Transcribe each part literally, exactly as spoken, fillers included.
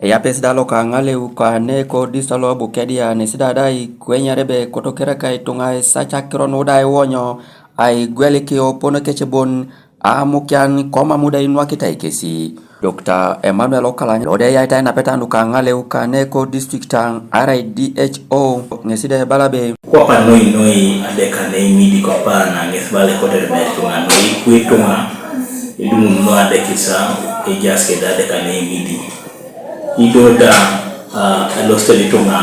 Eyapes da loka ŋaleu kane ko district lo Bukedea nesi da da ikwenyar ebe kotoker ka ituŋa isac akiro nu da iwonyo aigwelik opon kec bon amukian komam da inwakitai kesi. Doctor Emmanuel Okalany lo da eyaitai napeta nuka ŋaleu kane ko district arai D H O ŋesi da ebala ebe, kwape noi noi adeka neimidi kwape na ŋes bala ekotere ebe ituŋa noi kwi ituŋa idumun noi adekisa ejaas keda adeka neimidi. Ido da, ah, eloste ituŋa,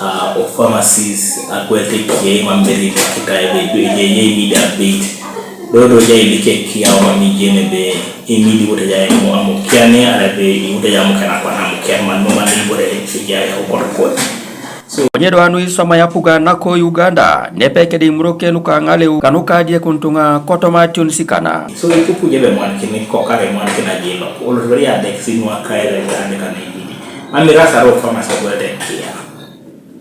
ah, o pharmacies akwete kiei mam beri kitai ebe idu ejai imidi abeit. Dodo ejai like kiau mam ijeni ebe imidi wut ejai amukiani, arai ebe iwut ejai amukian akwan amukian man mam ibore ejai okotokot. So, konye do anu isoma yapuga nako Uganda, nepe kede imurok nuka ŋaleu kanuka adiekun ituŋa kotoma atiun sikana. So ipupu jebe mwanikini kokare mwanikini ajilo. Olotoberi adek sinwa kaere adeka neimidi. Amirasa ro pharmacy gwede kia.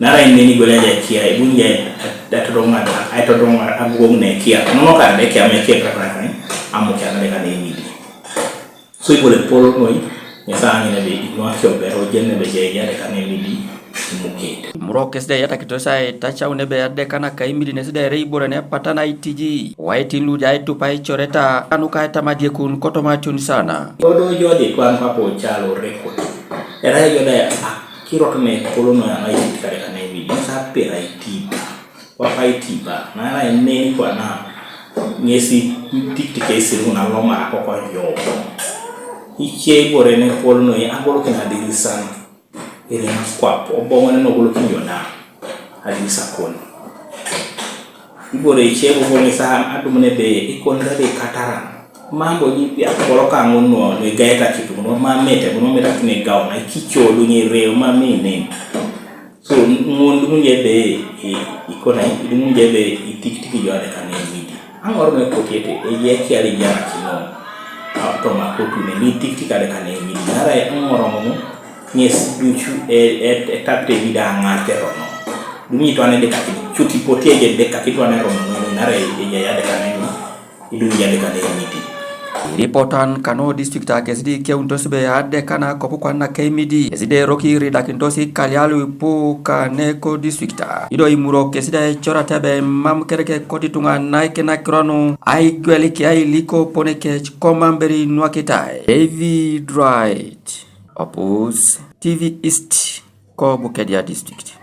Nara ineni gwele je kia, ibunje atodoŋa, atodoŋa agugoŋ ne kia. Nono ka adek kia meke preparatory, amukian adeka neimidi. So ibore pol noi, ŋes aŋin ebe inuaki obero jen ebe jeja adeka neimidi imuket. Imurok kes da eyatakitos aitacau nebe adeka naka imidi nesi da ere ibore nepatan aitiji. Waitin lu da aitupa icoreta kanuka aitama adiekun kotoma atiun sana. Kodo jo de kwan papo calo rekod. Era jo da akirot ne pol noi ano aitit kadeka neimidi. Ŋes apera aitiba. Kwape aitiba, nara ineni kwana, ŋesi tiktik esirun alomar akokoyo. Ice ibore nepol noi abolokin adirisan, iriŋa kwap, oboŋonen obolokin jo da, adirisa kon. Ibore ice bobo ŋesi adumun ebe ikonere ebe ikataran. Mambo ji pia kolo kaŋun nuo, nuigaeta kitu, nuo mamete, nuo meta kine gao, na ikicho du nye reo, maminen. So, ŋun dumunje ebe i-, ikona, dumunje ebe itikitiki jo adeka neimidi. Aŋor me kotiete, eje kiali jana kino, a, toma kotu ne, ni tikitiki adeka neimidi. Nara aŋor ŋun, ŋes ducu, e, e, etakte bida aŋar terono. Dumunje tuane dekakini, cuti potie je dekakini tuane rono, nara eje adeka neimidi. Idu yadeka neimidi. Iripotan kanu district akesi di keuntos be adeka na kopukan na keimidi. Kesi de roki ridakintos ikalialu ipu kane ko district. Ido imurok kesi de ecorata be mam kereke koti tuŋa naike na kironu aigweliki ailiko pone kec komam beri nuakitai. David Wright, Opus, T V East, ko Bukedea district.